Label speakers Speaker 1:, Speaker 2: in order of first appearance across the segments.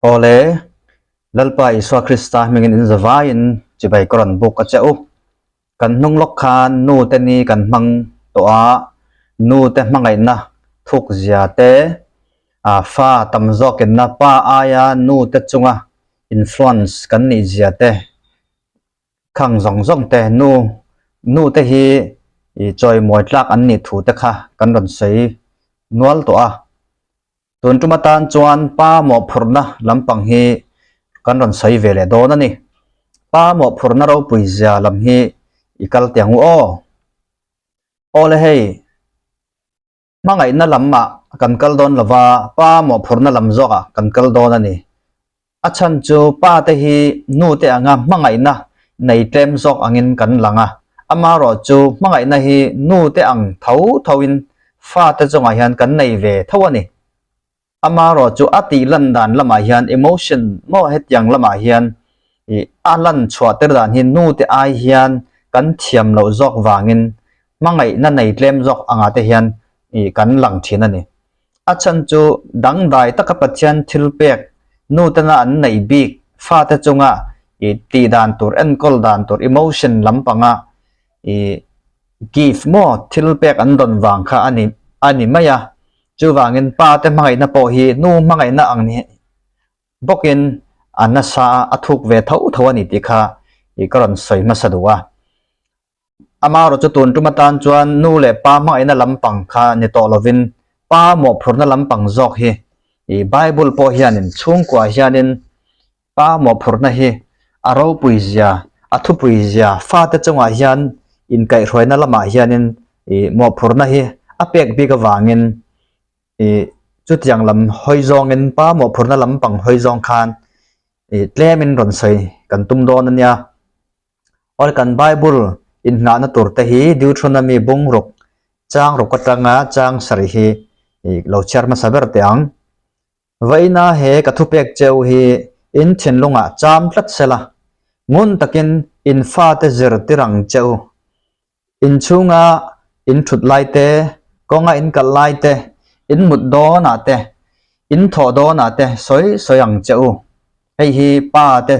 Speaker 1: Awle, Lalpa Isua Krista hmingin in zavaiin chibai ka rawn buk a che u. Kan hnung lawk khan nu te ni kan hmang tawh a, nu te hmangaihna thuk zia te, fa tam zawkinna pa aia nu te chunga influence kan nih zia te Khang zawng zawng te nu nu te hi i chawimawi tlak an nih thu te kha kan rawn sawi nual tawh a. Tun tum atan chuan pa mawhphurhna lampang hi kan rawn sawi ve leh dawn a ni. Pa mawhphurhna ropui zia lam hi i kal teh ang u aw. Aw le hei. Hmangaihna lamah kan kal dawn lo va, pa mawhphurhna lam zawkah kan kal dawn a ni. A chhan chu pa te hi nu te anga hmangaihna nei tlem zawk angin kan lang a, amaherawhchu hmangaihna hi nu te ang tho thoin fa te chungah hian kan nei ve tho a ni. Amaherawhchu a tih lan dan lamah hian emotion maw hetiang lamah hian ih a lan chhuah tir dan hi nu te ai hian kan thiam loh zawk vangin hmangaihna nei tlem zawk angah te hian ih kan lang thin a ni. A chhan chu dangdai taka Pathian thil pek nu tena an neih bik fate chunga ih tih dan tur enkawl dan tur emotion lampanga ih gift maw thil pek an dawn vang kha a ni a ni mai a. Chuvangin pa te hmangaihna pawh hi nu hmangaihna ang ni bawkin a nasa a, a thuk ve tho tho a ni tih kha ih ka rawn sawi hmasa duh a. Amaherawhchu tun tum atan chuan nu leh pa hmangaihna lampang kha ni tawh lovin pa mawhphurhna lampang zawk hi ih Bible pawh hianin chhungkua hianin Pa mawhphurhna hi a ropui zia, a thupui zia, fate chungah hian inkaihhruaina lamah hianin ih mawhphurhna hi a pek bik avangin ih chutiang lam hawi zawngin pa mawhphurhna lampang hawi zawng khan ih tlemin rawn sawi kan tum dawn a nia. Aw kan Bible inngahna tur te hi Deuteronomy bungruk chang ruk atanga chang sarih hi ih lo chhiar hmasa ber teh ang. Vawiina he ka thupek cheu hi in thinlungah cham tlat sela, ngun takin in fate zir tir ang che u. In chhunga in thut lai te, kawnga in kal lai te, in mut dawnah te, in thawh dawnah te sawi sawi ang che u. Hei hi pa te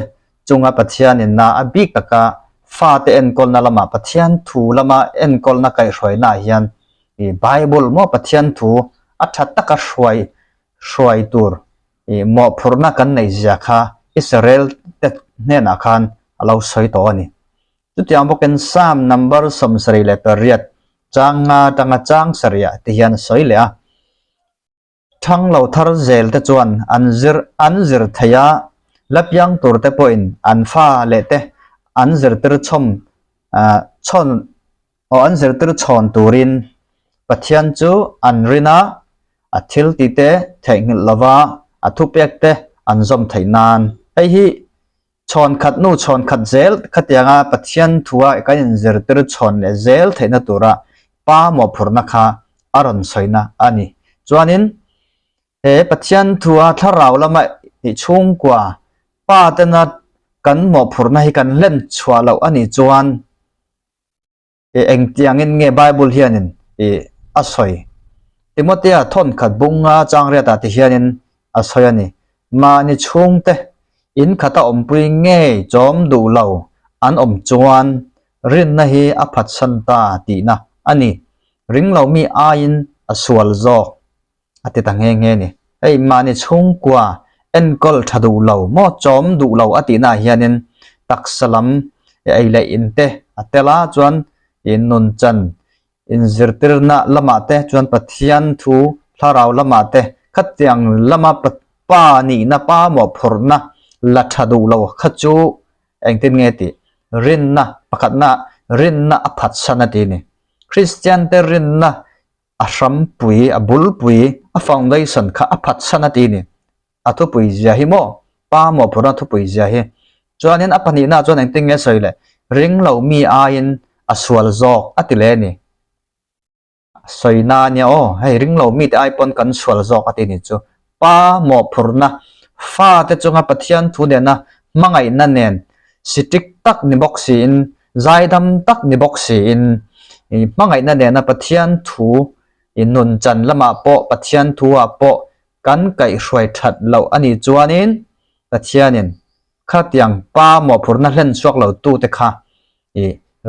Speaker 1: chunga Pathianin na a bik taka fate enkawlna lama Pathian thu lama enkawlna kaihhruainaah hian i Bible maw Pathian thu a tha taka hruai hruai tur i mawhphurhna kan neih zia kha Israel te hnenah khan a lo sawi tawh a ni. Chutiang bawkin Psalm number 78 chang nga atanga chang sarih ah te hian a sawi leh a. Thang lo thar zel te chuan an zir an zir thei a, la piang tur te pawhin an fa leh te an zirtir chhawm chhawn aw an zirtir chhawn turin Pathian chu an rin a, a thil ti te theihnghilh lova a thupek te an zawm theih nan. Hei hi Chhawn khat nu chhawn khat zel khatianga Pathian thua kan inzirtir chhawn leh zel theihna tura pa mawhphurhna kha a rawn sawina a ni. Chuanin he Pathian thua thlarau lama i chhungkua pa tena kan mawhphurhna hi kan hlen chhuah loh a nih chuan, I engtiangin nge Bible hianin i a sawi? Timothea thawnkhat bunga changriatah ti hianin a sawi a ni, Mahni chhungte in khata awmpui ngei chawm duh lo an awm chuan rinna hi a phatsan ta tihna a ni. Ring lo mi aiin a sual zawk a ti ta nghe nghe a ni. Hei mahni chhungkua enkawl tha duh lo maw chawm duh lo a tihnaah hianin taksa lam ei leh in te a tel a, chuan in nun chan inzirtirna lamah te chuan Pathian thu thlarau lamah te khatiang lama pa nihna pa mawhphurhna la tha duh lo kha chu engtin nge tih rinna pakhatna rinna a phatsan a ti a ni. Kristian te rinna A hrampui, a bulpui, a foundation kha a phatsan a ti ni. A thupui zia hi maw? Pa mawhphurhna thupui zia hi. Chuanin a pahnihna chuan engtin nge sawi le? Ring lo mi aiin a sual zawk a ti le ni. A sawi na ania aw, hei ring lo mite ai pawn kan sual zawk a ti ni chu. Pa mawhphurhna, fate chunga Pathian thu nena hmangaihna nen sitik tak ni bawk siin, zaidam tak ni bawk siin, hmangaihna nena Pathian thu i nun chan lamah pawh Pathian thu ah pawh kan kaihhruai that loh a nih chuanin. Pathianin khatiang pa mawhphurhna hlen chhuak lo tute kha i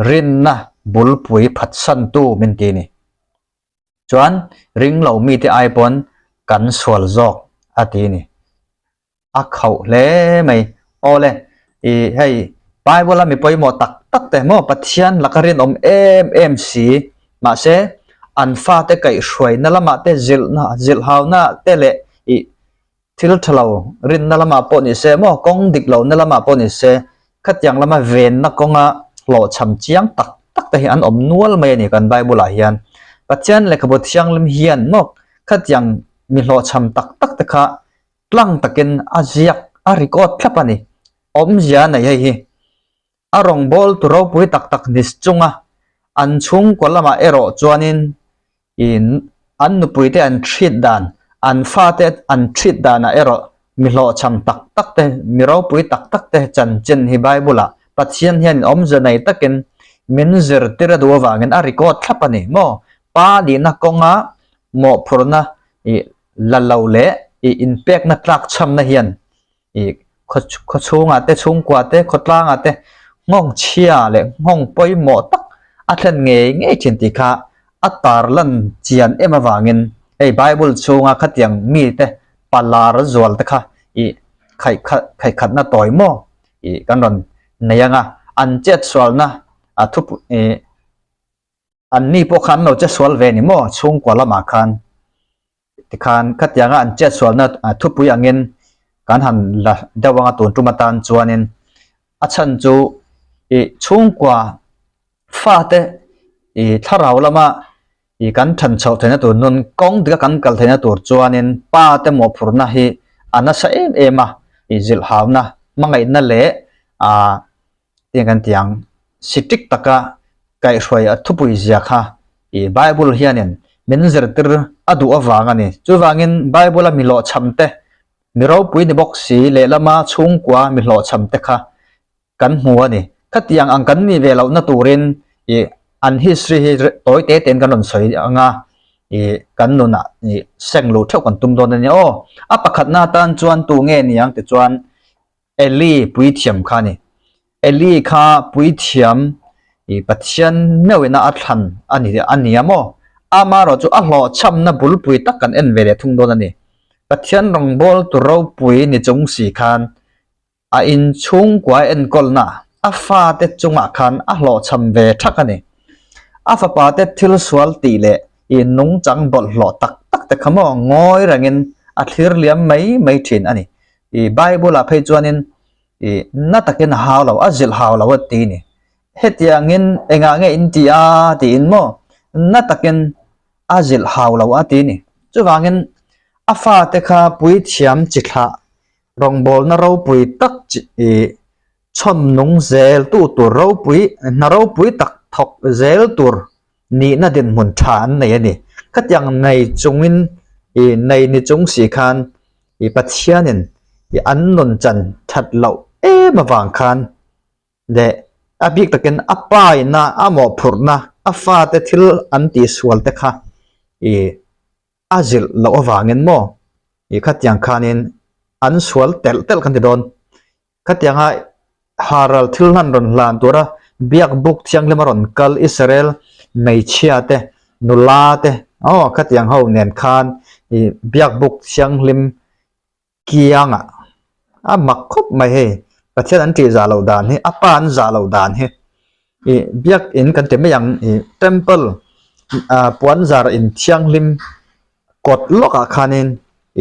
Speaker 1: rinna bulpui phatsantu min ti a ni. Chuan ring lo mite ai pawn kan sual zawk a ti a ni. A khauh hle mai. Awle, i hei Bible a mi pawimawh tak tak te maw Pathian laka rinawm em em si mahse an fate kaihhruaina lamah te zilhna zilhhauna te leh i Thil tha lo rinna lamah pawh ni se maw, kawng dik lohna lamah pawh ni se, khatiang lama venna kawnga hlawhchham chiang tak tak te hi an awm nual mai a ni kan Bible ah hian. Pathian lehkhabu thianghlim hian maw khatiang mi hlawhchham tak tak te kha tlang takin a ziak a record thlap a ni. Awmzia a nei hei hi. A rawngbawltu ropui tak tak ni chunga an chhungkaw lamah erawh chuanin In an nupuite an treat dan, an fate an treat danah erawh mi hlawhchham tak tak te, mi ropui tak tak te chanchin hi Bible-ah Pathian hian awmze nei takin min zirtir a duh avangin a record thlap a ni maw? Pa nihna kawnga mawhphurhna ih la lo leh ih inpekna tlakchhamna hian ih khaw khaw chhungah te chhungkua te khawtlangah te nghawng chhia leh nghawng pawimawh tak a thlen ngei ngei thin tih kha a tar lan chian em avangin hei bible chhunga khatiang mite palar zual te kha ih khaih khat khaih khatna tawi maw ih kan rawn nei anga an chet sualna a thu ih an ni pawh kha an lo che sual ve ni maw chhungkua lamah khan. Tikhan khatianga an chetsualna thupui angin kan han la deuh anga tun tum atan chuanin a chhan chu ih chhungkua fate ih thlarau lama ih kan than chhoh theihna tur nun kawng dika kan kal theihna tur chuanin pa te mawhphurhna hi a nasa em em a ih zilhhauna hmangaihna leh ah Tiang kan ti ang, sitik taka kaihhruai a thupui zia kha i Bible hianin min zirtir a duh avang a ni. Chuvangin Bible-a mi hlawhchham te, mi ropui ni bawk si lehlama chhungkua mi hlawhchham te kha kan hmu a ni. Khatiang ang kan nih ve lohna turin i an history hi tawi te tein kan rawn sawi ang a, i kan nunah i seng luh theuh kan tum dawn a ni aw. A pakhatna atan chuan tu nge ni ang tichuan Eli puithiam kha a ni. Eli kha puithiam i Pathian meuhina a thlan a ni a ni a maw? Amaherawh chu a hlawhchhamna bulpui tak kan en ve leh thung dawn a ni. Pathian rawngbawltu ropui ni chung si khan a inchhungkua enkawlna a fate chungah khan a hlawhchham ve thak a ni. A fapate thil sual tih leh i nungchang bawlhhlawh tak tak te kha maw ngawi rengin a thlir liam mai mai thin a ni. I Bible ah phei chuanin i na takin a hau lo, a zilh hau lo a ti ni. Hetiangin engah nge in ti a tiin maw na takin a zilh hau lo a ti ni. Chuvangin a fate kha puithiam chi thlah rawngbawlna ropui tak chi i chhawm nung zel tu tur ropui hna ropui tak thawk zel tur nihna dinhmun tha an nei a ni. Khatiang nei chungin i nei ni chung si khan i Pathianin i an nun chan that loh em avang khan leh a bik takin a pa ina a mawhphurhna a fate thil an tihsual te kha i a zilh loh avangin maw i khatiang khanin an sual telh telh kan ti dawn. Khatianga Haral thil hlan rawn hlan tura biak buk thianghlim a rawn kal Israel hmeichhia te, nula te, aw khatiang ho nen khan i biak buk thianghlim kiangah a mak khawp mai hei. Pathian an tih zah loh dan hi, a pa an zah loh dan hi i biak in kan ti mai ang i temple ah puanzar in thianghlim Kawt lawkah khanin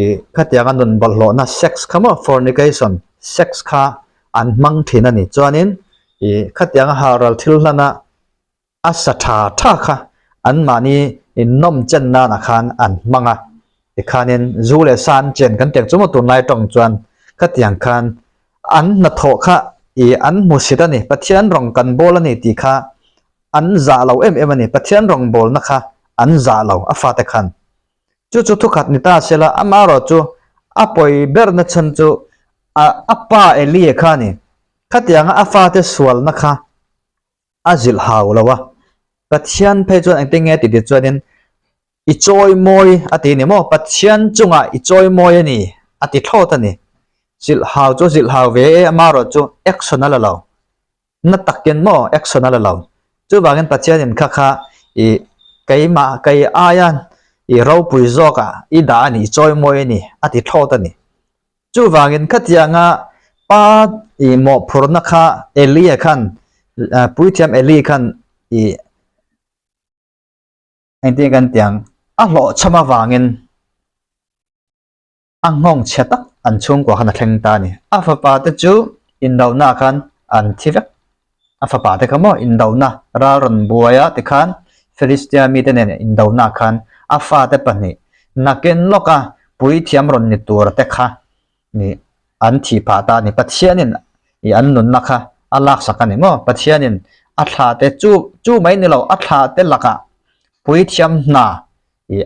Speaker 1: ih khatianga nun bawlhhlawhna sex kha maw fornication sex kha an hmang thin a ni. Chuanin ih khatianga halral thil hlana a sa tha tha kha anmahni innawm chen nanah khan an hmang a. Tikhanin zu leh sa an chen kan tiang chu maw tunlai tawng chuan khatiang khan an hnathawh kha ih an hmusit a ni. Pathian rawng kan bawl a ni tih kha An zah lo em em a ni. Pathian rawngbawlna kha an zah lo a fate khan. Chu chu thukhat ni ta sela amaherawh chu a pawi berna chhan chu a a pa Elie kha a ni. Khatianga a fate sualna kha a zilh hau lo a. Pathian phei chuan engtin nge tih chuanin I chawi mawi a ti ni maw? Pathian chungah i chawi mawi a ni a ti thlawt a ni. Zilh hau chu zilh hau ve e, amaherawh chu action a la lo. Na takin maw action a la lo. Chuvangin Pathianin kha kha i keimah kei aia i ropui zawkah i dah a ni, i chawimawi a ni a ti thlawt a ni. Chuvangin khatianga pa i mawhphurhna kha Elia khan puithiam Eli khan i engtin kan tiang a hlawhchham avangin a nghawng chhe tak an chhungkua khan a thleng ta a ni. A fapa te chu indona khan an thi vek. A fapa te kha maw indona ral rawn buai a tikhan Philistia mite nen indona khan a fate pahnih nakin lawka puithiam rawn ni tur te kha ni an thih phah ta a ni. Pathianin i an nunna kha a laksak a ni maw? Pathianin a thla te chu chu mai ni lo a thla te lakah puithiam hna i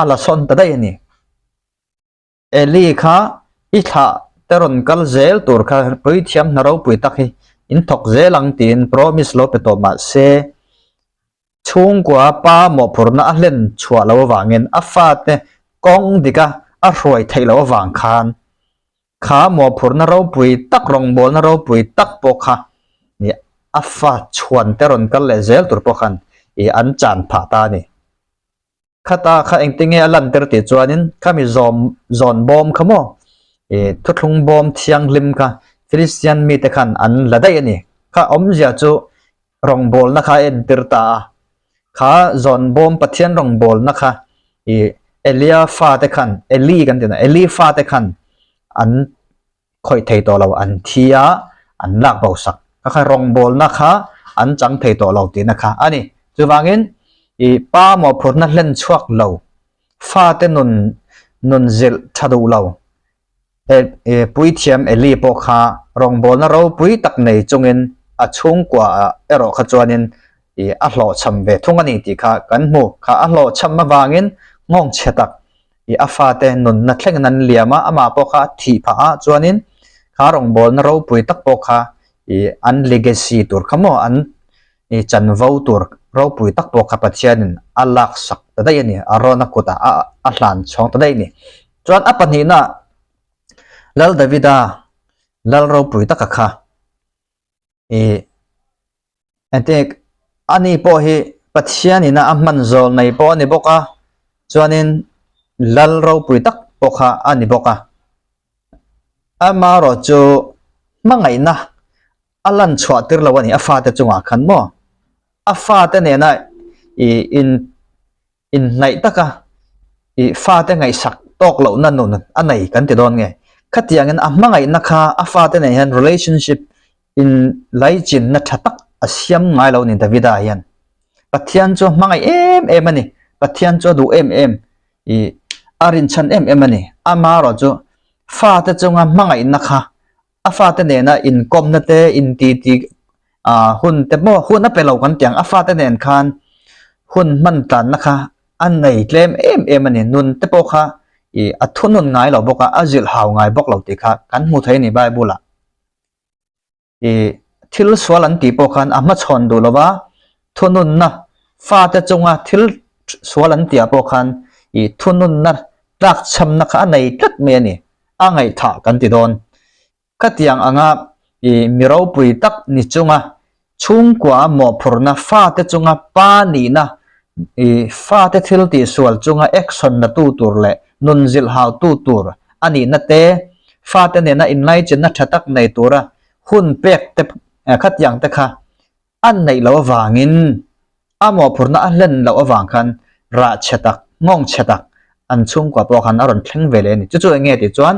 Speaker 1: a la sawn ta daih a ni. Eli kha i thlah te rawn kal zel tur kha puithiam hna ropui tak hi in thawk zel ang tiin promise lo pe tawh mah se chhungkua pa mawhphurhna a hlen chhuah loh avangin a fate kawng dika a hruai theih loh avang khan kha mawhphurhna ropui tak rawngbawlna ropui tak pawh kha a fa chhuan te rawn kal leh zel tur pawh khan ih an chan phah ta a ni. Khata kha engtinge a lantir tih chuanin khami zawm zawn bawm kha maw ih thuthlung bawm thianghlim kha Philistian mite khan an la daih a ni. Kha awmzia chu rawngbawlna kha a entir ta a. Kha zawn bawm Pathian rawngbawlna kha ih Elia fate khan Eli kan tih na Eli fate khan an khawih thei tawh lo an thi a, an lak bo sak. Kha kha rawngbawlna kha an chang thei tawh lo tihna kha a ni. Chuvangin i pa mawhphurhna hlen chhuak lo, fate nun nun zilh tha duh lo, e e puithiam Eli pawh kha rawngbawlna ropui tak nei chungin a chhungkua ah erawh kha chuanin i a hlawhchham ve thung a ni tih kha kan hmu. Kha a hlawhchham avangin nghawng chhe tak i a fate nunna thlengin an liam a, amah pawh kha a thih phah a, chuanin kha rawngbawlna ropui tak pawh kha i an legacy tur kha maw an i chanvo tur ropui tak pawh kha Pathianin a laksak ta daih a ni, a rawna kutah a a hlan chhawng ta daih a ni. Chuan a pahnihna Lal Davida lal ropui taka kha i Entik, ani pawh hi Pathian ina a hman zawl nei pawh a ni bawk a, chuanin lal ropui tak pawh kha a ni bawk a. Amaherawh chu hmangaihna a lan chhuah tir lo a ni a fate chungah khan maw? A fate nena i in inhnaih taka i fate ngaihsak tawk lohna nun a nei kan ti dawn nge? Khatiangin a hmangaihna kha a fate nen hian relationship inlaichinna tha tak a siam ngai lo ni Davida hian. Pathian chu a hmangaih em em a ni, Pathian chu a duh em em, i a rinchhan em em a ni. Amaherawh chu fate chunga hmangaihna kha a fate nena inkawmna te intiti ah hun te maw hun a pe lo kan tih ang a fate nen khan hun hman tlanna kha a nei tlem em em a ni nun te pawh kha ih a thunun ngai lo bawk a a zilh hau ngai bawk lo tih kha kan hmu thei a ni bible ah ih thil sual an tih pawh khan a hmachhawn duh lo va thununna fate chunga thil sual an tih ah pawh khan ih thununna tlakchhamna kha a nei tlat mai a ni. A ngaihthah kan ti dawn. Khatiang anga i mi ropui tak ni chunga chhungkua mawhphurhna fate chunga pa nihna i fate thil tihsual chunga action la tu tur leh nun zilh hau tu tur a nihna te, fate nena inlaichinna tha tak nei tura hun pek te khatiang te kha A neih loh avangin a mawhphurhna a hlen loh avang khan rah chhe tak, nghawng chhe tak an chhungkua pawh khan a rawn thleng ve leh a ni. Chu chu eng nge tih chuan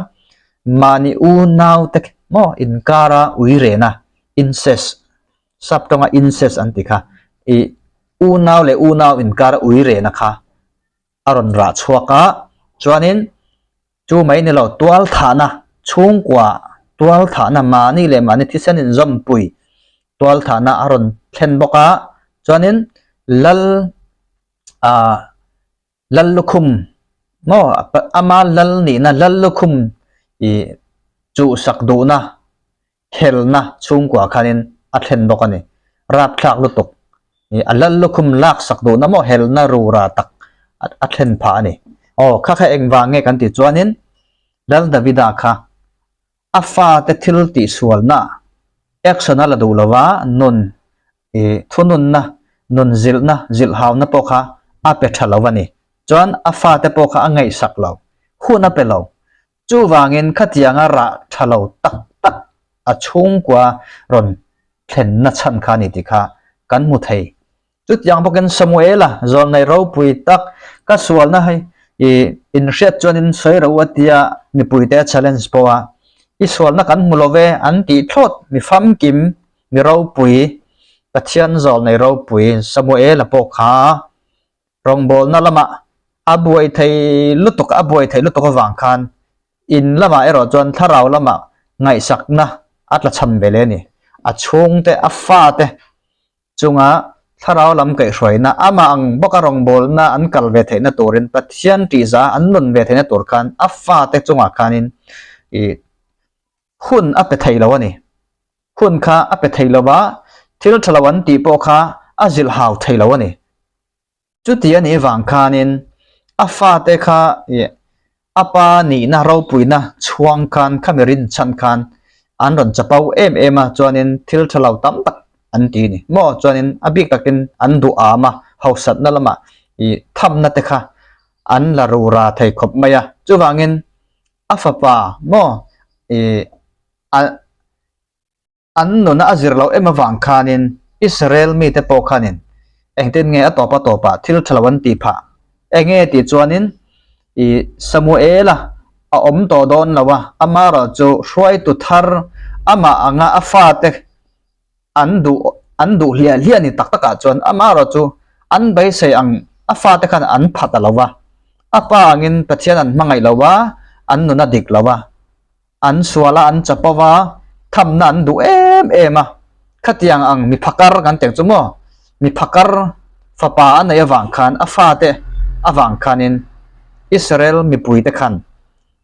Speaker 1: mahni unaute maw inkara ui rena incest, sap tawnga incest an tih kha, ih unau leh unau inkara ui rena kha a rawn rah chhuak a, chuanin chu mai ni lo tual thahna chhungkua tual thahna mahni leh mahni thisen inzawmpui tual thahna a rawn thlen bawk a, chuanin lal ah lal lukhum maw ama lal nihna lal lukhum ih chuhsak duhna helna chhungkua khanin a thlen bawk a ni. Rapthlak lutuk ih a lal lukhum laksak duhna maw helna rura tak a thlen phah a ni. Aw kha kha engvang nge kan tih chuanin Lal Davida kha. A fate thil tihsualna action a la duh lo va, nun i thununna, nun zilhna, zilhhauna pawh kha a pe tha lo a ni. Chuan a fate pawh kha a ngaihsak lo, hun a pe lo. Chuvangin khatianga rah tha lo tak tak a chhungkua rawn thlenna chhan kha a ni tih kha kan hmu thei. Chutiang bawkin Samuela zawlnei ropui tak ka sualna hei i inhriat chuanin sawi ro a tia mipuite a challenge pawh a, i sualna kan hmu lo ve an tih thlawt mi famkim mi ropui Pathian zawlnei ropui Samuela pawh kha rawngbawlna lamah a buai thei lutuk a buai thei lutuk avang khan in lamah erawh chuan thlarau lamah ngaihsakna a tla chhan ve leh a ni. A chhungte a fate chunga thlarau lam kaihhruaina amah ang bawka rawngbawlna an kal ve theihna turin Pathian tihza an nun ve theihna tur khan a fate chungah khanin ih hun a pe thei lo a ni. Hun kha a pe thei lo va, thil tha lo an tih pawh kha a zilh hau thei lo a ni. Chuti a nih vang khanin a fate kha ih a pa nihna ropuina chhuang khan khami rinchhan khan an rawn chapo em em a chuanin thil tha lo tam tak an ti ni maw chuanin a bik takin an duh am a hausatna lamah ih thamna te kha an la rura thei khawp mai a chuvangin a fapa maw ih a An nuna a zir loh em avang khanin Israel mite pawh khanin engtin nge a tawp a tawpah thil tha lo an tih phah? Enge tih chuanin i Samuela a awm tawh dawn lo a, amaherawh chu hruaitu thar amah anga a fate an duh an duh hliah hliah ni tak takah chuan amaherawh chu an beisei ang a fate khan an pha ta lo va, a pa angin Pathian an hmangaih lo va, an nuna dik lo va. An sual a, an chapo a, thamna an duh em em a. Khatiang ang mi phakar kan teng chu maw? Mi phakar fapa a neih avang khan, a fate avang khanin Israel mipuite khan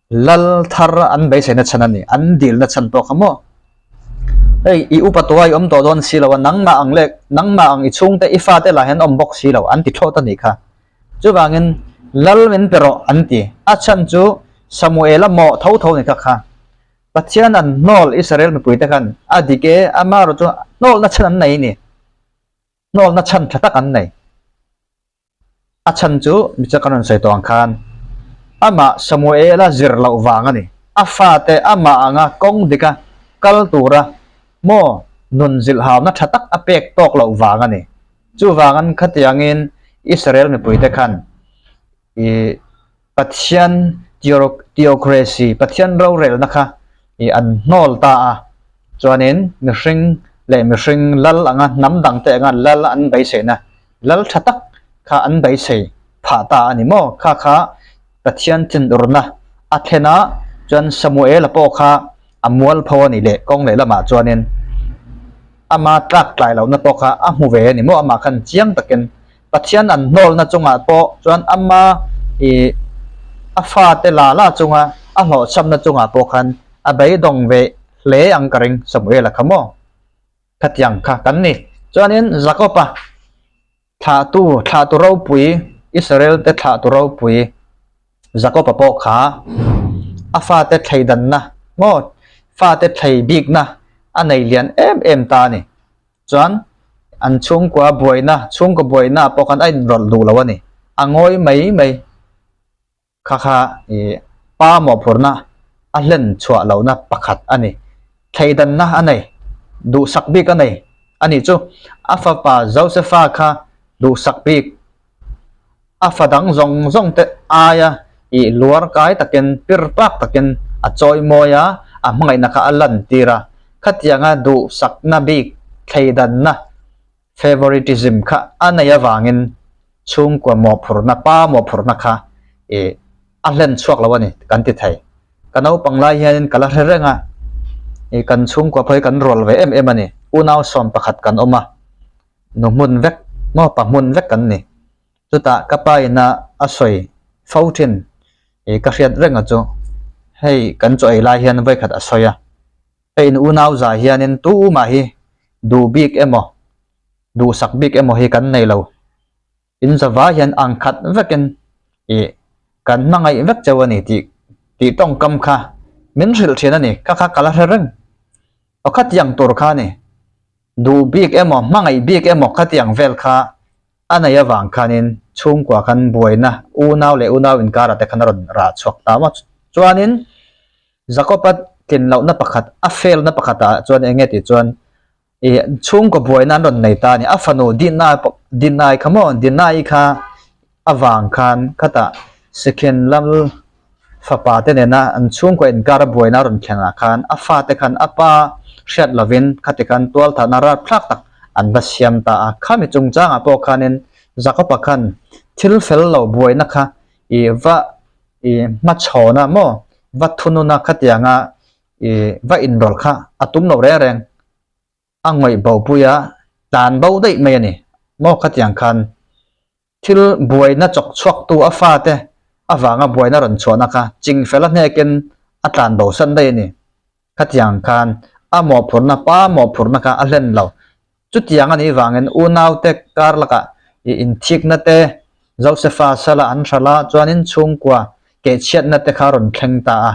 Speaker 1: lal thar an beiseina chhan a ni, an dilna chhan pawh kha maw? Hei, i upa tua i awm tawh dawn si lo a, nangmah ang leh nangmah ang i chhungte, i fate lah hian awm bawk si lo, an ti thlawt a nih kha. Chuvangin, Lal min pe rawh, an ti. A chhan chu Samuela mawh tho tho ni kha kha. Pathian an hnawl Israel mipuite khan a dik e, amaherawh chu hnawlna chhan an nei ni. Hnawlna chhan tha tak an nei. A chhan chu micha kan rawn sawi tawh ang khan amah Samuela zir loh vang a ni. A fate amah anga kawng dika kal tura maw nun zilhhauna tha tak a pek tawk loh vang a ni. Chuvangin khatiangin Israel mipuite khan i Pathian theocracy, Pathian rorelna kha i an hnawl ta a, chuanin mihring leh mihring lal anga hnam dangte anga lal an beiseina, lal tha tak kha an beisei phah ta a ni maw? Kha kha Pathian thinurna a thlen a, chuan Samuela pawh kha a mualpho a ni leh kawng lehlamah chuanin ama tlak tlai lohna pawh kha a hmu ve a ni maw? Amah khan chiang takin Pathian an hnawlna chungah pawh chuan ama ih a fate la la chunga a hlawhchhamna chungah pawh khan a beidawng ve hle ang ka ring Samuela kha maw? Khatiang kha kan ni. Chuanin Jakob-a Thlahtu, thlahtu ropui, Israel-te thlahtu ropui Jakob-a pawh kha a fate thlei danna maw, fate thlei bikna a nei lian em em ta a ni. Chuan an chhungkua buaina, chhungkaw buaina pawh khan a inrawlh duh lo a ni. A ngawi mai mai. Kha kha i pa mawhphurhna a hlen chhuah lohna pakhat a ni. Thleidanna a nei, duhsak bik a nei a nih chu. A fapa Josefa kha duhsak bik, a fa dang zawng zawng te aia i luar kai takin, pir tlak takin a chawi mawi a, a hmangaihna kha a lantir a. Khatianga duhsakna bik, thleidanna Favoritism kha a nei avangin chhungkua mawhphurhna, pa mawhphurhna kha ih a hlen chhuak lo a ni kan ti thei. Ka naupang lai hianin ka la hre reng a, ih kan chhungkua pawh hi kan rual ve em em a ni. Unau 11 kan awm a, nu hmun vek maw pa hmun vek kan ni. Chutah ka pa ina a sawi fo thin ih ka hriat reng a chu hei kan chaw ei lai hian vawikhat a sawi a. Hei in unau zah hianin tumah hi duh bik emaw, duhsak bik emaw hi kan nei lo. In zava hian ang khat vekin ih kan hmangaih vek cheu a ni tih tih tawngkam kha Min hrilh thin a ni, kha kha ka la hre reng. Aw khatiang tur kha a ni. Duh bik emaw, hmangaih bik emaw khatiang vel kha a nei avang khanin chhungkua khan buaina unau leh unau inkarah te khan a rawn rah chhuak ta maw. Chuanin Jakob-a tlin lohna pakhat, a fail-na pakhatah chuan eng nge tih chuan Ih chhungkaw buaina an rawn nei ta a ni. A fanu Dinai pawh Dinai kha maw Dinai kha avang khan khatah Sikhin lal fapa te nena an chhungkaw inkar a buaina a rawn thlengah khan a fate khan a pa hriat lovin khati khan tualthahna rapthlak tak an va siam ta a. Khami chungchangah pawh khanin Jakob-a khan thil fel lo buaina kha ih va ih hmachhawna maw va thununa khatianga I va inrawlh kha a tum lo reng reng, a ngawih bo pui a, tlan bo daih mai a ni. Maw khatiang khan thil buaina chawk chhuaktu a fate avanga buaina rawn chhuahna kha chingfel a hnekin a tlan bo san daih a ni. Khatiang khan a mawhphurhna, pa mawhphurhna kha a hlen lo. Chutiang a nih vangin unaute kar lakah i inthikna te, Josefa sala an hralh a, chuanin chhungkua kehchhiatna te kha a rawn thleng ta a.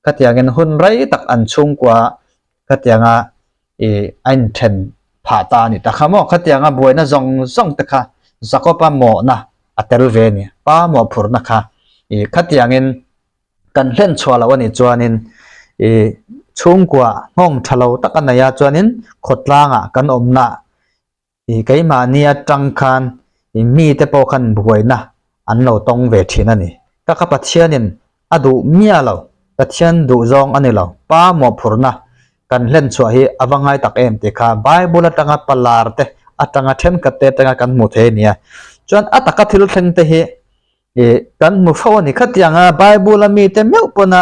Speaker 1: Khatiangin hun rei tak an chhungkua khatianga i a inthen phah ta a ni ta kha maw? Khatianga buaina zawng zawng te kha Jakob-a mawhna a tel ve a ni. Pa mawhphurhna kha i khatiangin kan hlen chhuah loh a nih chuanin i chhungkua nghawng tha lo tak a nei a chuanin khawtlangah kan awmna I keimahni atang khan i mite pawh khan buaina an lo tawng ve thin a ni. Ka kha Pathianin a duh miah lo, Pathian duh zawng a ni lo. Pa mawhphurhna kan hlen chhuah hi a va ngai tak em tih kha Bible atanga palar te atanga thenkhat te atanga kan hmuh thei a nia. Chuan a taka thil thleng te hi I kan hmu fo a ni. Khatianga Bible-a mite meuh pawna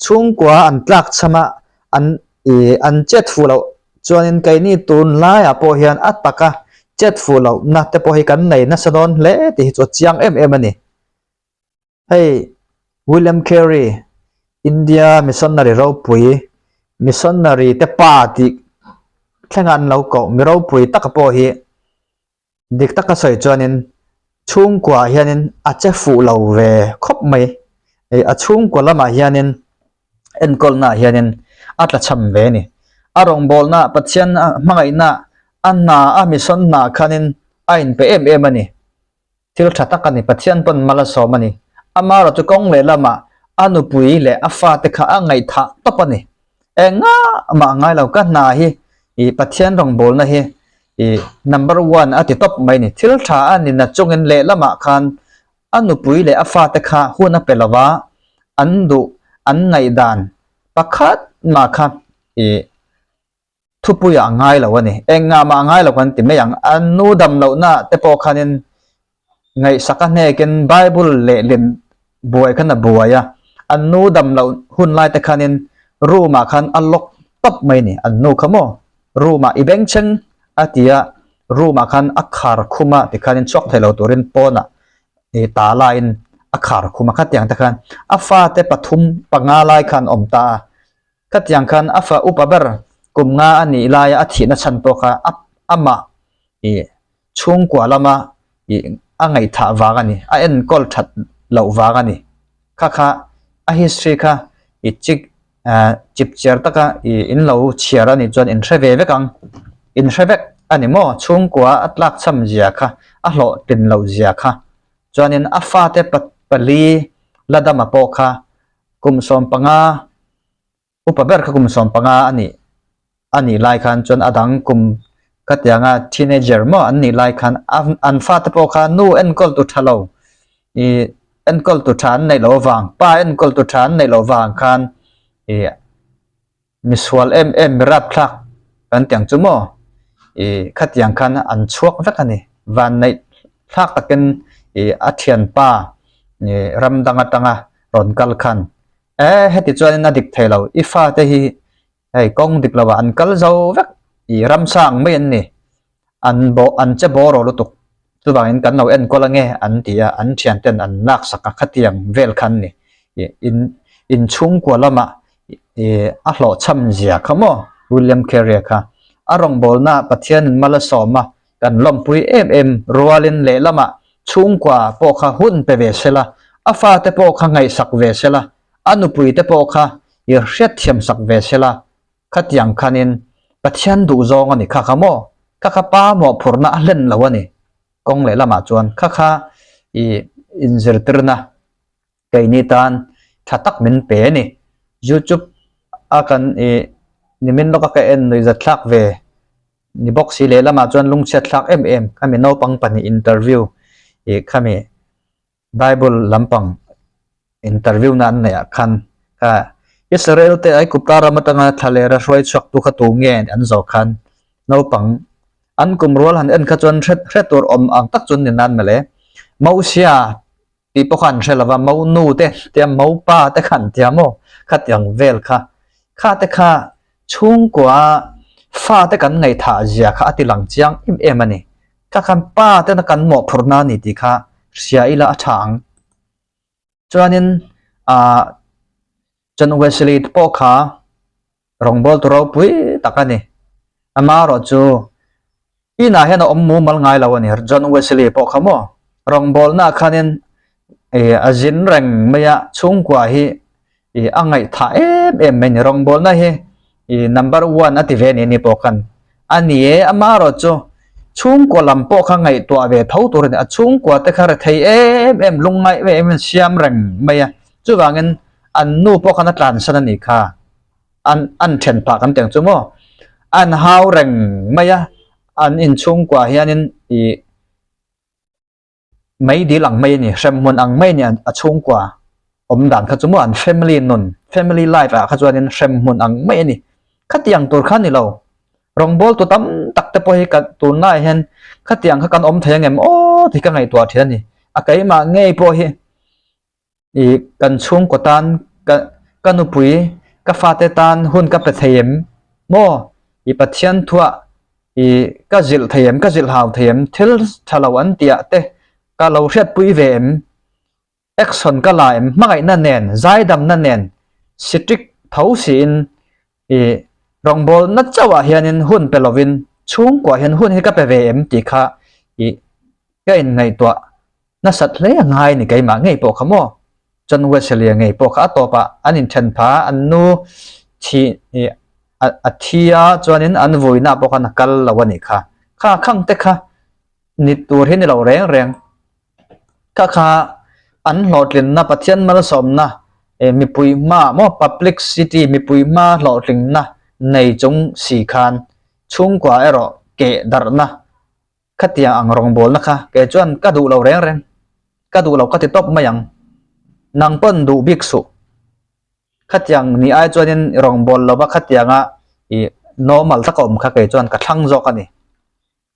Speaker 1: chhungkua an tlak chham a, an i an chet fuh loh chuanin keini tun laiah pawh hian a taka chet fuh lohna te pawh hi kan nei nasa dawn hle tih hi chu a chiang em em a ni. Hei William Carey, India missionary ropui, missionary te pa tih thlenga an lo koh mi ropui taka pawh hi Dik taka sawi chuanin chhungkuaah hianin a che fuh lo ve khawp mai. Ih a chhungkua lamah hianin enkawlnaah hianin a tla cham ve a ni. A rawngbawlna Pathian hmangaihna a hna a mission hna khanin a inpe em em a ni. Thil tha tak a ni. Pathian pawn mal a sawm a ni. Amaherawh chu kawng leh lamah a nupui leh a fate kha a ngaihthah tawp a ni. Engah mah a ngai lo ka hna hi ih Pathian rawngbawlna hi ih number one a ti tawp mai ni. Thil tha a ni na chungin lehlamah khan a nupui leh a fate kha hun a pe lo va, an duh an ngaihdan pakhat mah kha ih thupuiah a ngai lo a ni. Engah mah a ngai lo kan ti mai ang. A nu dam lohna te pawh khanin ngaihsak a hnekin Bible lehlin buai khan a buai a. An nu dam loh hun lai te khanin room ah khan a lock tawp mai a ni. An nu kha maw room ah i bengchheng a ti a, room ah khan a khar khum a tikhanin chhuak thei lo turin pawnah ih tala in a khar khum a. Khatiang te khan a fate pathum panga lai khan awm ta a. Khatiang khan a fa upa ber kum nga a nih laia a thihna chhan pawh kha a amah ih chhungkua lama ih a ngaihthah vang a ni, a enkawl that loh vang a ni. Kha kha a history kha ih chik ah chip chiar taka ih in lo chhiar a nih chuan in hre ve vek ang, in hre vek a ni maw? Chhungkua a tlak chham zia kha, a hlawhtlin loh zia kha chuanin a fate pali la dama pawh kha Kum 15, upa ber kha kum 15 a nih a nih lai khan chuan a dang kum khatianga teenager maw an nih lai khan an fate pawh kha nu enkawl tu tha lo ih enkawl tu tha an neih loh avang pa enkawl tu tha an neih loh avang khan ih Misual em em mi rapthlak kan ti ang chu maw? Ih khatiang khan an chhuak vek a ni. Vanneih thlak takin ih a thianpa ih ram dang atanga rawn kal khan e heti chuanin a dik thei lo, i fate hi hei kawng dik lovah an kal zo vek ih ramsa ang mai an ni. An bawh an che bawr aw lutuk. Chuvangin kan lo enkawl ange an ti a, an thianten an laksak a khatiang vel khan ni. Ih in inchhungkua lamah ih a hlawhchham zia kha maw William Carey kha. A rawngbawlna Pathianin mal a sawm a, kan lawmpui em em rualin lehlamah chhungkua pawh kha hun pe ve sela, a fate pawh kha ngaihsak ve sela, a nupui te pawh kha. i hriatthiam sak ve sela, khatiang khanin Pathian duh zawng a ni kha kha maw? Kha kha pa mawhphurhna a hlen lo a ni. Kawng leh lamah chuan kha kha i inzirtirna keini tan tha tak min pe a ni. Youtube a kan i nimin lawka ka en nuihzat thlak ve ni bawk si leh lamah chuan lungchhiat thlak em em khami naupang pahnih interview ih khami Bible lampang interview na an neih ah khan kha Israel te Aigupta ram atanga thla leh ra hruai chhuak tu kha tu nge an zawh khan naupang an kum rual han en kha chuan hre hre tur awm ang tak chuan ni nan mawle Mosia tih pawh kha an hre lova Monu te tia Mopa te kha an tia maw khatiang vel kha kha te kha chhungkua fa te kan ngaihthah zia kha a ti lang chiang em em a ni. Kha khan pa tena kan mawhphurhna a ni tih kha hria ila a tha ang. Chuanin ah John Wesley te pawh kha rawngbawltu ropui tak a ni. Amaherawh chu inah hian a awm mumal ngai lo a ni. John Wesley pawh kha maw rawngbawlnaah khanin ih a zin reng mai a, chhungkua hi ih a ngaihthah em em mai a ni. Rawngbawlna hi ih number one a ti ve a ni a ni pawh khan a ni e. Amaherawh chu chhungkua lam pawh kha ngaihtuah ve tho tur a ni. A chhungkua te kha rethei em em lungngaih em em siam reng mai a. Chuvangin an nu pawh khan a tlansan a nih kha. An an then phah kan tih ang chu maw? An hau reng mai a, an inchhungkua hianin ih mei dil ang mai a ni, hremhmun ang mai a ni a chhungkua awm dan kha chu maw an family nun, family life ah kha chuanin hremhmun ang mai a ni. Khatiang tur kha a ni lo. Rawngbawltu tam tak te pawh hi ka tunlaiah hian khatiang kha kan awm thei ang em aw tih ka ngaihtuah thin a ni. A keimah ngei pawh hi Ih kan chhungkaw tan ka ka nupui ka fate tan hun ka pe thei em maw? Ih Pathian thuah ih ka zilh thei em ka zilh hau thei em thil tha lo an tih ah te ka lo hriatpui ve em? Action ka la em hmangaihna nen zaidamna nen strict tho siin ih rawngbawlna chauhah hianin hun pe lovin chhungkuah hian hun hi ka pe ve em tih kha ih ka inngaihtuah nasat hle a ngai ni keimah ngei pawh kha maw? John Wesley-a ngei pawh kha a tawpah an inthen pha a, an nu thi ih a thi a chuanin an vuina pawh khan a kal lo a nih kha. Kha khang te kha ni tur hi ni lo reng reng. Kha kha an hlawhtlinna Pathian malsawmna eh mipui hma maw public city mipui hma hlawhtlinna nei chung si khan chhungkua erawh keh darhna Khatiang ang rawngbawlna kha kei chuan ka duh lo reng reng, ka duh lo ka ti tawp mai ang. Nang pawn duh bik suh. Khatiang ni ai chuanin rawngbâwl lova khatianga i normal taka awm kha kei chuan ka thlang zawk a ni.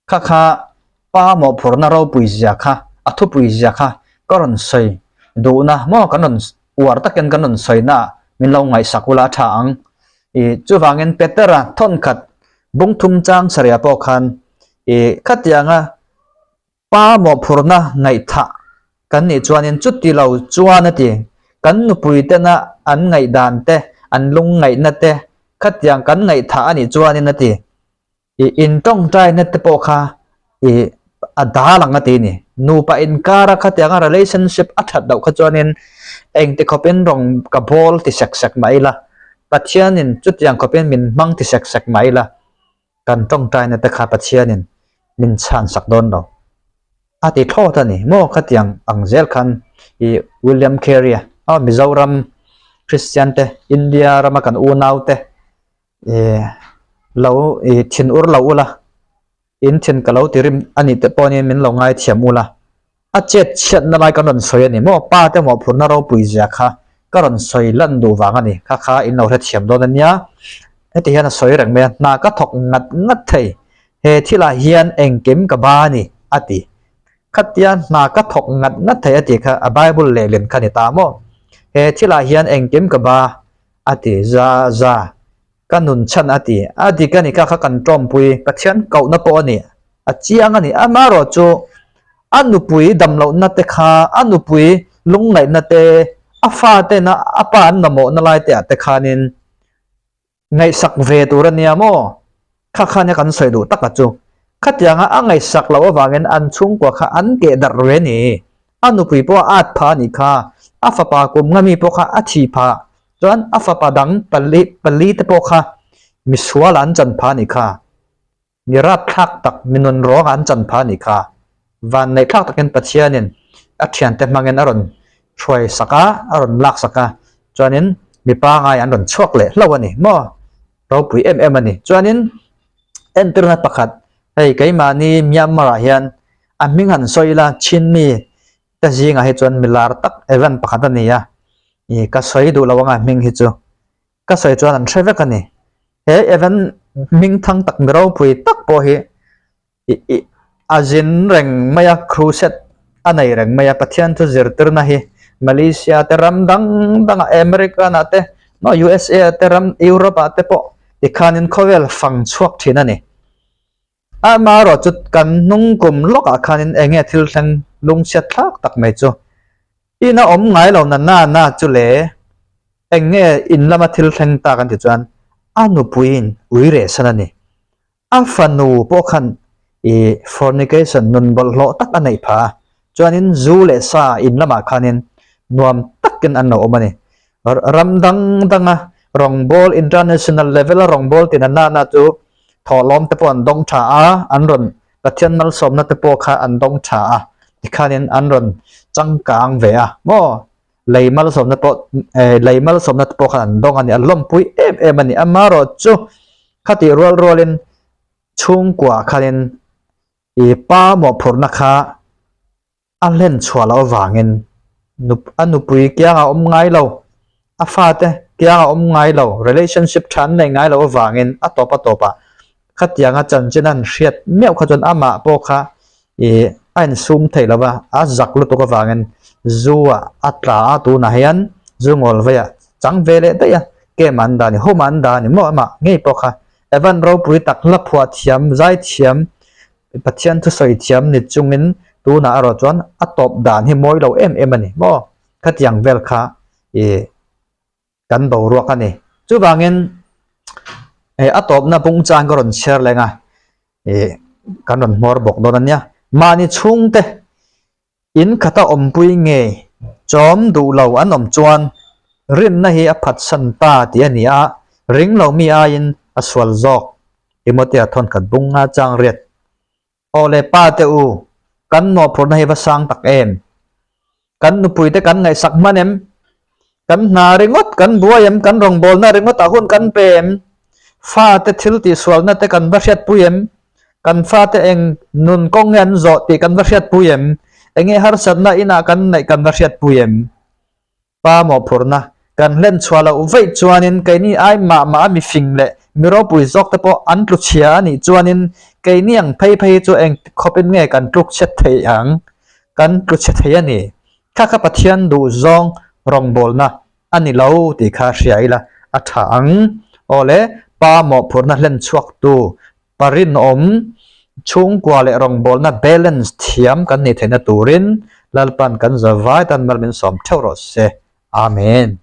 Speaker 1: Kha kha pa mawhphurhna ropui zia kha, a thupui zia kha ka rawn sawi duhna maw kan rawn uar takin kan rawn sawina ah min lo ngaihsak ula a tha ang. I chuvangin Petera thawnkhat Bungthum chang saria pawh khan i khatianga pa mawhphurhna ngaihthah kan nih chuanin chuti lo chuan a ti. Kan nupui tena an ngaihdan te, an lungngaihna te khatiang kan ngaihthah a nih chuanin a ti. I intawngtaina te pawh kha i a dal ang a ti ni. Nupa inkara khatianga relationship a that loh kha chuanin engti khawpin rawng ka bawl ti sek sek mah ila, Pathianin chutiang khawpin min hmang ti sek sek mah ila, kan tawngtaina te kha Pathianin min chhan sak dawn lo. A ti thlawt a ni maw khatiang ang zel khan i William Carey-a aw Mizoram Christian te India rama kan unau te i lo i thin ur lo ula In thin ka lo ti rim a nih te pawhin min lo ngaithiam ula, a chet chhiatna lai kan rawn sawi a ni maw? Pa te mawhphurhna ropui zia kha ka rawn sawi lan duh vang a ni, kha kha in lo hrethiam dawn a nia. Heti hian a sawi reng mai a, hna ka thawk ngat ngat thei, he thilah hian engkim ka ba a ni, a ti. Khatia hna ka thawk ngat ngat thei a tih kha a Bible lehlin kha ni ta maw? He thilah hian engkim ka ba a ti, za za. Ka nun chhan a ti. A dik a ni kha kha kan tawmpui Pathian kohna pawh a ni. A chiang a ni. Amaherawh chu a nupui damlohna te kha, a nupui lungngaihna te, a fatena a pa an mamawhna lai te ah te khanin ngaihsak ve tur a nia maw? Kha kha nia kan sawi duh tak a chu. Khatianga a ngaihsak loh avangin an chhungkua kha an keh darh ve a ni. A nupui pawh a at phah a nih kha. A fapa kum nga mi pawh kha a thi phah. Chuan a fapa dang pali pali te pawh kha misual an chan pha a nih kha. Mi rapthlak tak mi nun rawng an chan pha a nih kha. Van neih thlak takin Pathianin a thiante hmangin a rawn hruai sak a, a rawn lak sak a, chuanin mi pangai an rawn chhuak leh hlauh a ni maw? Ropui em em a ni. Chuanin entirna pakhat hei keimahni Myanmar ah hian a hming han sawi ila Chinmi te zingah hi chuan milar tak event pakhat a ni a, ih ka sawi duh lo anga hming hi chu. Ka sawi chuan an hre vek a ni. He event hming thang tak mi ropui tak pawh hi ih ih a zin reng mai a, crusade a nei reng mai a, Pathian chu zirtirna hi Malaysia te ram dang dangah American ah te maw USA ah te ram Europe ah te pawh tikhanin khawvel fang chhuak thin a ni. Amaherawh chu kan hnung kum lawkah khanin eng nge thil thleng lungchhiat thlak tak mai chu ina awm ngai lo na na na chu le eng nge in lama thil thleng ta kan ti chuan a nupuiin ui reh san a ni. A fanu pawh khan ih fornication nun bawlhhlawh tak a neih phah a, chuanin zu leh sa in lamah khanin nuam takin an lo awm a ni. Ram dang danga rawngbâwl international level a rawngbâwl tina na na chu thawhlawm te pawh an dawng tha a, an rawn Pathian malsawmna te pawh kha an dawng tha a, tikhanin an rawn changkang ve a maw? Lei malsawmna pawh eh lei malsawmna te pawh khan an dawng a ni, an lawmpui em em a ni. Amaherawhchu khatih rual rualin chhungkua khanin i pa mawhphurhna kha a hlen chhuah loh avangin a nupui kiangah awm ngai lo, a fate kiangah awm ngai lo, relationship tha an nei ngai loh avangin a tawp a tawpah khatianga chanchin an hriat meuh kha chuan amah pawh kha ih a insum theih lo va, a zak lutuk avangin zu ah a tla a, tunah hian zu ngawl veiah chang ve leh daih a, camp an dah a ni, home an dah a ni maw amah ngei pawh kha Evan ropui tak hla phuah thiam, zai thiam, Pathian thusawi thiam ni chungin tunah erawh chuan a tawp dan hi mawi lo em em a ni maw? Khatiang vel kha ih kan boruak a ni. Chuvangin eh a tawpna pungchang ka rawn chhiar leng a, ih kan rawn hmawr bawk dawn a nia. Mahni chhungte In khata awmpui nge chawm duh lo an awm chuan rinna hi a phatsan ta tih a ni a, ring lo mi aiin a sual zawk. Timothea thawnkhat bung nga chang riat. Aw le pa te u, kan mawhphurhna hi va sang tak em? Kan nupui te kan ngaihsak hman em? Kan hna ringawt kan buai em? Kan rawngbawlna ringawt ah hun kan pe em? Fate thil tihsualna te kan va hriatpui em? Kan fate eng nun kawng nge an zawh tih kan va hriatpui em? Enge harsatna inah kan neih kan va hriatpui em? Pa mawhphurhna kan hlen chhuah loh vaih chuanin keini ai mah mah a mifing leh mi ropui zawk te pawh an tlu chhia a nih chuanin keini ang phei phei hi chu eng khawpin nge kan tluk chhe thei ang? Kan tlu chhe thei a ni. Kha kha Pathian duh zawng rawngbawlna a ni lo tih kha hria ila a tha ang. Aw le, Pa mawhphurhna hlen chhuaktu, pa rinawm, chhungkua leh rawngbawlna balance thiam kan nih theihna turin Lalpan kan zavai tan mal min sawm theuh rawh se. Amen.